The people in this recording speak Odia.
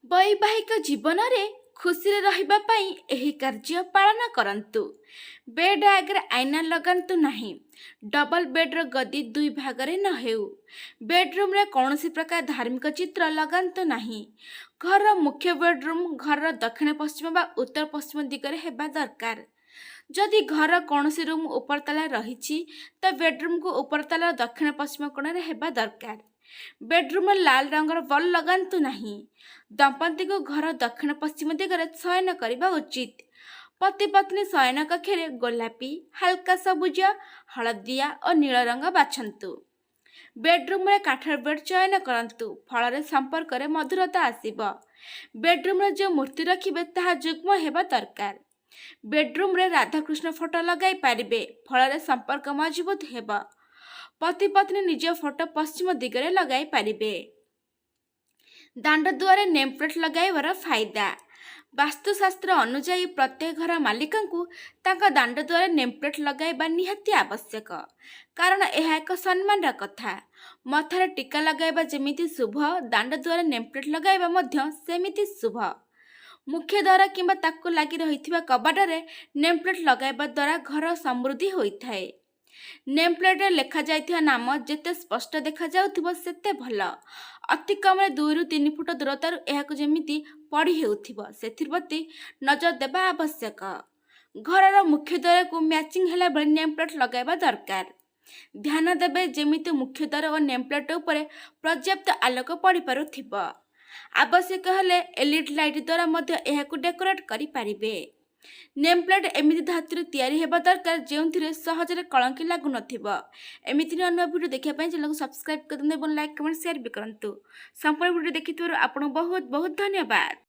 ବୈବାହିକ ଜୀବନରେ ଖୁସିରେ ରହିବା ପାଇଁ ଏହି କାର୍ଯ୍ୟ ପାଳନ କରନ୍ତୁ। ବେଡ୍ ଆଗରେ ଆଇନା ଲଗାନ୍ତୁ ନାହିଁ। ଡବଲ ବେଡ୍ର ଗଦି ଦୁଇ ଭାଗରେ ନ ହେଉ। ବେଡ୍ରୁମ୍ରେ କୌଣସି ପ୍ରକାର ଧାର୍ମିକ ଚିତ୍ର ଲଗାନ୍ତୁ ନାହିଁ। ଘରର ମୁଖ୍ୟ ବେଡ୍ରୁମ୍ ଘରର ଦକ୍ଷିଣ ପଶ୍ଚିମ ବା ଉତ୍ତର ପଶ୍ଚିମ ଦିଗରେ ହେବା ଦରକାର। ଯଦି ଘରର କୌଣସି ରୁମ୍ ଉପର ତାଲା ରହିଛି, ତ ବେଡ୍ରୁମ୍କୁ ଉପର ତାଲାର ଦକ୍ଷିଣ ପଶ୍ଚିମ କୋଣରେ ହେବା ଦରକାର। ବେଡ୍ରୁମ୍ରେ ଲାଲ ରଙ୍ଗର ବଲ୍ ଲଗାନ୍ତୁ ନାହିଁ। ଦମ୍ପତିଙ୍କୁ ଘର ଦକ୍ଷିଣ ପଶ୍ଚିମ ଦିଗରେ ଶୟନ କରିବା ଉଚିତ। ପତି ପତ୍ନୀ ଶୟନ କକ୍ଷରେ ଗୋଲାପୀ, ହାଲକା ସବୁଜ, ହଳଦିଆ ଓ ନୀଳ ରଙ୍ଗ ବାଛନ୍ତୁ। ବେଡ୍ରୁମ୍ରେ କାଠର ବେଡ୍ ଚୟନ କରନ୍ତୁ, ଫଳରେ ସମ୍ପର୍କରେ ମଧୁରତା ଆସିବ। ବେଡ୍ରୁମ୍ରେ ଯେଉଁ ମୂର୍ତ୍ତି ରଖିବେ, ତାହା ଯୁଗ୍ମ ହେବା ଦରକାର। ବେଡ୍ରୁମ୍ରେ ରାଧାକୃଷ୍ଣ ଫଟୋ ଲଗାଇ ପାରିବେ, ଫଳରେ ସମ୍ପର୍କ ମଜବୁତ ହେବ। ପତି ପତ୍ନୀ ନିଜ ଫଟୋ ପଶ୍ଚିମ ଦିଗରେ ଲଗାଇ ପାରିବେ। ଦାଣ୍ଡ ଦୁଆରେ ନେମ୍ ପ୍ଲେଟ୍ ଲଗାଇବାର ଫାଇଦା। ବାସ୍ତୁଶାସ୍ତ୍ର ଅନୁଯାୟୀ ପ୍ରତ୍ୟେକ ଘର ମାଲିକଙ୍କୁ ତାଙ୍କ ଦାଣ୍ଡ ଦୁଆରେ ନେମ୍ ପ୍ଲେଟ୍ ଲଗାଇବା ନିହାତି ଆବଶ୍ୟକ, କାରଣ ଏହା ଏକ ସମ୍ମାନର କଥା। ମଥାରେ ଟୀକା ଲଗାଇବା ଯେମିତି ଶୁଭ, ଦାଣ୍ଡ ଦୁଆରେ ନେମ୍ ପ୍ଲେଟ୍ ଲଗାଇବା ମଧ୍ୟ ସେମିତି ଶୁଭ। ମୁଖ୍ୟ ଦ୍ୱାର କିମ୍ବା ତାକୁ ଲାଗି ରହିଥିବା କବାଟରେ ନେମ୍ ପ୍ଲେଟ୍ ଲଗାଇବା ଦ୍ୱାରା ଘର ସମୃଦ୍ଧି ହୋଇଥାଏ। ନେମ୍ ପ୍ଲେଟ୍ରେ ଲେଖାଯାଇଥିବା ନାମ ଯେତେ ସ୍ପଷ୍ଟ ଦେଖାଯାଉଥିବ, ସେତେ ଭଲ। ଅତି କମରେ 2ରୁ 3 ଫୁଟ ଦୂରତାରୁ ଏହାକୁ ଯେମିତି ପଢ଼ି ହେଉଥିବ, ସେଥିପ୍ରତି ନଜର ଦେବା ଆବଶ୍ୟକ। ଘରର ମୁଖ୍ୟ ଦ୍ୱାରକୁ ମ୍ୟାଚିଂ ହେଲା ଭଳି ନେମ୍ ପ୍ଲେଟ୍ ଲଗାଇବା ଦରକାର। ଧ୍ୟାନ ଦେବେ ଯେମିତି ମୁଖ୍ୟ ଦ୍ୱାର ଓ ନେମ୍ ପ୍ଲେଟ୍ ଉପରେ ପର୍ଯ୍ୟାପ୍ତ ଆଲୋକ ପଡ଼ିପାରୁଥିବ। ଆବଶ୍ୟକ ହେଲେ ଏଲ୍ଇଡି ଲାଇଟ୍ ଦ୍ୱାରା ମଧ୍ୟ ଏହାକୁ ଡେକୋରେଟ୍ କରିପାରିବେ। ନେମ୍ ପ୍ଲେଟ୍ ଏମିତି ଧାତୁରେ ତିଆରି ହେବା ଦରକାର, ଯେଉଁଥିରେ ସହଜରେ କଳଙ୍କି ଲାଗୁନଥିବ। ଏମିତି ନୂଆ ନୂଆ ଭିଡ଼ିଓ ଦେଖିବା ପାଇଁ ଚ୍ୟାନେଲକୁ ସବସ୍କ୍ରାଇବ୍ କରିଦିଅନ୍ତୁ ଏବଂ ଲାଇକ୍, କମେଣ୍ଟ, ସେୟାର ବି କରନ୍ତୁ। ସମ୍ପୂର୍ଣ୍ଣ ଭିଡ଼ିଓ ଦେଖିଥିବାରୁ ଆପଣଙ୍କୁ ବହୁତ ବହୁତ ଧନ୍ୟବାଦ।